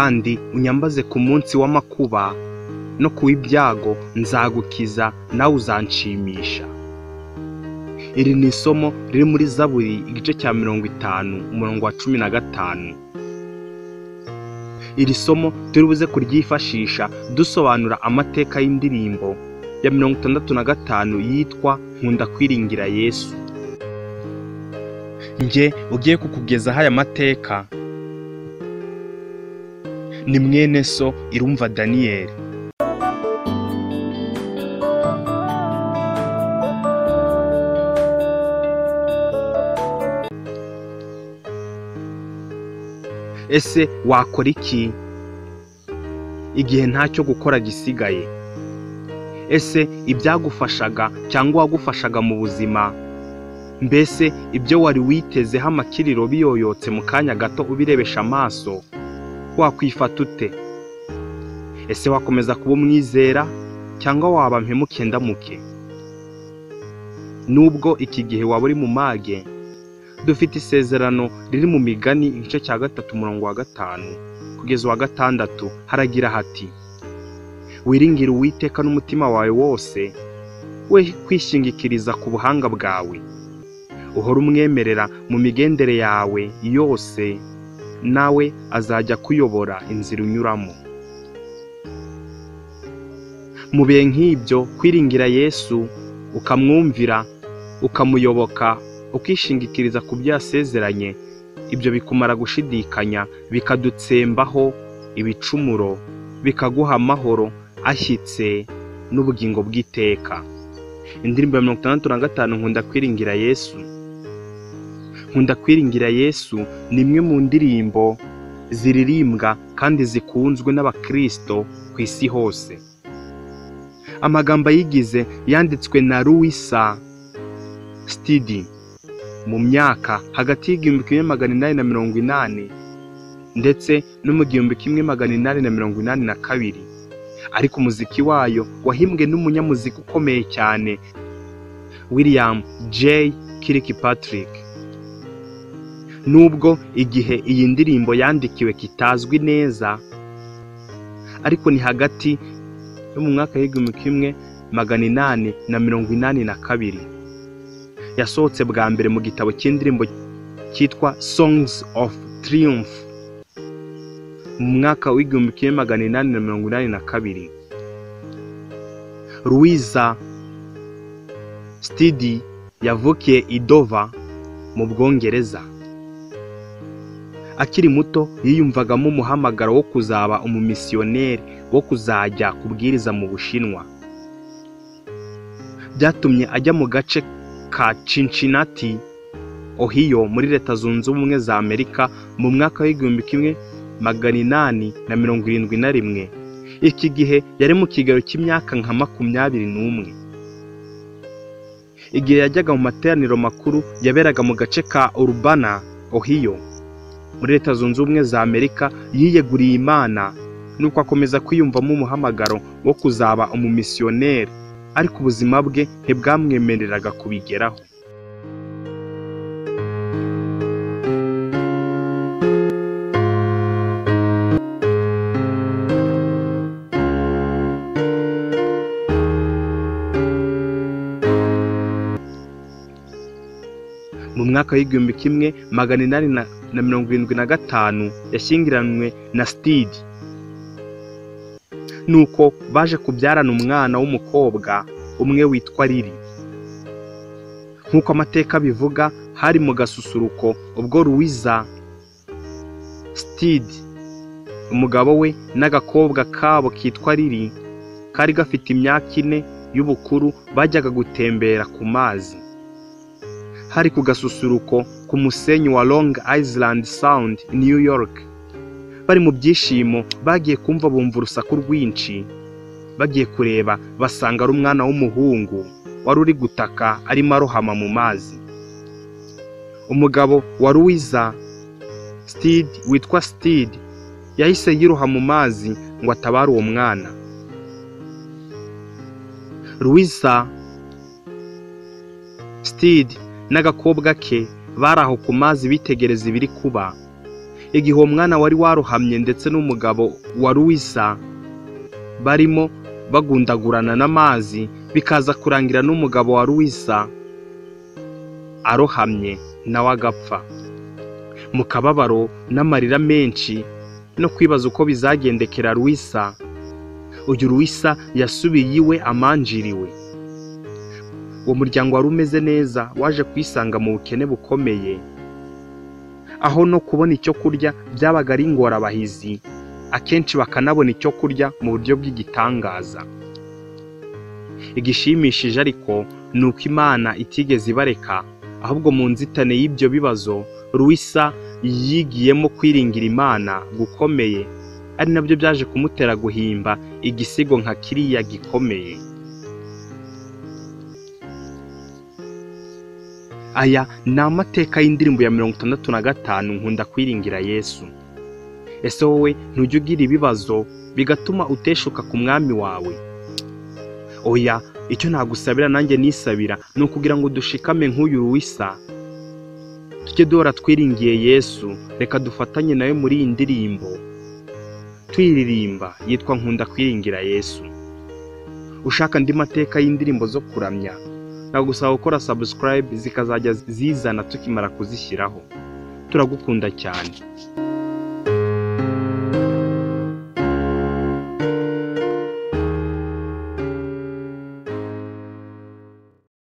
Kandi unyambaze ku munsi w'amakuba no ku w'ibyago, nzagukiza nawe uzanshimisha. Iri ni isomo riri muri Zaburi igice cya 50 umurongo wa 15. Iri somo turi buze kuryifashisha dusobanura amateka y'indirimbo ya 65 yitwa Nkunda Kwiringira Yesu. Nge ugiye kukugezaho aya mateka ni mwene so Irumva Daniel. Ese wakora iki igihe ntacyo gukora gisigaye? Ese ibyagufashaga cyangwa wagufashaga mu buzima, mbese ibyo wari witezeho amakiriro biyoyotse mu kanya gato ubirebesha amaso, wakwifata ute? Ese wakomeza kuba umwizera cyangwa waba mpemuke ndamuke? Nubwo iki gihe waba uri mu mage, dufite isezerano riri mu Migani igice cya 3 umurongo wa 5 kugeza uwa 6, haragira hati: wiringire Uwiteka n'umutima wawe wose, we kwishingikiriza ku buhanga bwawe, uhora umwemerera mu migendere yawe yose, nawe azajya kuyobora inzira unyuramo. Mu bihe nk'ibyo, kwiringira Yesu ukamwumvira, ukamuyoboka, ukishingikiriza ku byo yasezeranye, ibyo bikumara gushidikanya, bikadutsembaho ibicumuro, bikaguha amahoro ashyitse n'ubugingo bw'iteka. Indirimbo ya 65 Nkunda Kwiringira Yesu. Nkunda Kwiringira Yesu ni imwe mu ndirimbo ziririmbwa kandi zikunzwe n'abakristo ku isi hose. Amagambo ayigize yanditswe na Louisa Stead mu myaka hagati y'1880 ndetse no mu 1882, ariko umuziki wayo wahimbwe n'umunyamuziki ukomeye cyane William J. Kirkpatrick. Nubwo igihe iyi ndirimbo yandikiwe kitazwi neza, ariko ni hagati yo mu mwaka w'1882. Yasohotse bwa mbere mu gitabo cy'indirimbo cyitwa Songs of Triumph mu mwaka w'1882. Louisa Stead yavukiye i Dover mu Bwongereza. Akiri muto yiyumvagamo umuhamagaro wo kuzaba umumisiyoneri wo kuzajya kubwiriza mu Bushinwa. Byatumye ajya mu gace ka Cincinnati, Ohio muri Leta Zunze Ubumwe za Amerika mu mwaka w'1871. Iki gihe yari mu kigero cy'imyaka nka 21. Igihe yajyaga mu materaniro makuru yaberaga mu gace ka Urbana, Ohio muri Leta Zunze Ubumwe za Amerika, yiyeguriye Imana nuko akomeza kwiyumvamo umuhamagaro wo kuzaba umumisiyoneri, ariko ubuzima bwe ntibwamwemereraga kubigeraho. Mu mwaka w'1875 yashyingiranywe na Stead, nuko baje kubyarana umwana w'umukobwa umwe witwa Lily. Nk'uko amateka bivuga, hari mu gasusuruko ubwo Louisa Stead, umugabo we n'agakobwa kabo kitwa Lily kari gafite imyaka 4 y'ubukuru, bajyaga gutembera ku mazi. Hari ku gasusuruko ku musenyi wa Long Island Sound, New York. Bari mu byishimo, bagiye kumva bumva urusaku rwinshi. Bagiye kureba basanga ari umwana w'umuhungu wari uri gutaka arimo arohama mu mazi. Umugabo wa Louisa Stead witwa Stead yahise yiroha mu mazi ngo atabare uwo mwana. Louisa Stead n'agakobwa ke bari aho ku mazi bitegereza ibiri kuba. Igihe uwo mwana wari warohamye ndetse n'umugabo wa Luisa barimo bagundagurana n'amazi, bikaza kurangira n'umugabo wa Luisa arohamye nawe agapfa. Mu kababaro n'amarira menshi no kwibaza uko bizagendekera Luisa, uyu Luisa yasubiye iwe amanjiriwe. Uwo muryango wari umeze neza waje kwisanga mu bukene bukomeye, aho no kubona icyo kurya byabaga ari ingorabahizi, akenshi bakanabona icyo kurya mu buryo bw'igitangaza. Igishimishije ariko ni uko Imana itigeze ibareka, ahubwo mu nzitane y'ibyo bibazo Luisa yigiyemo kwiringira Imana gukomeye, ari nabyo byaje kumutera guhimba igisigo nka kiriya gikomeye. Aya ni amateka y'indirimbo ya 65 Nkunda Kwiringira Yesu. Ese wowe ntujya ugira ibibazo bigatuma uteshuka ku mwami wawe? Oya, icyo nagusabira nanjye nisabira ni ukugira ngo dushikame nk'uyu Luisa, tujye duhora twiringiye Yesu. Reka dufatanye nawe muri iyi ndirimbo tuyiririmba yitwa Nkunda Kwiringira Yesu. Ushaka andi mateka y'indirimbo zo kuramya, nagusaba gukora subscribe zikazajya zizana tukimara kuzishyiraho. Turagukunda cyane.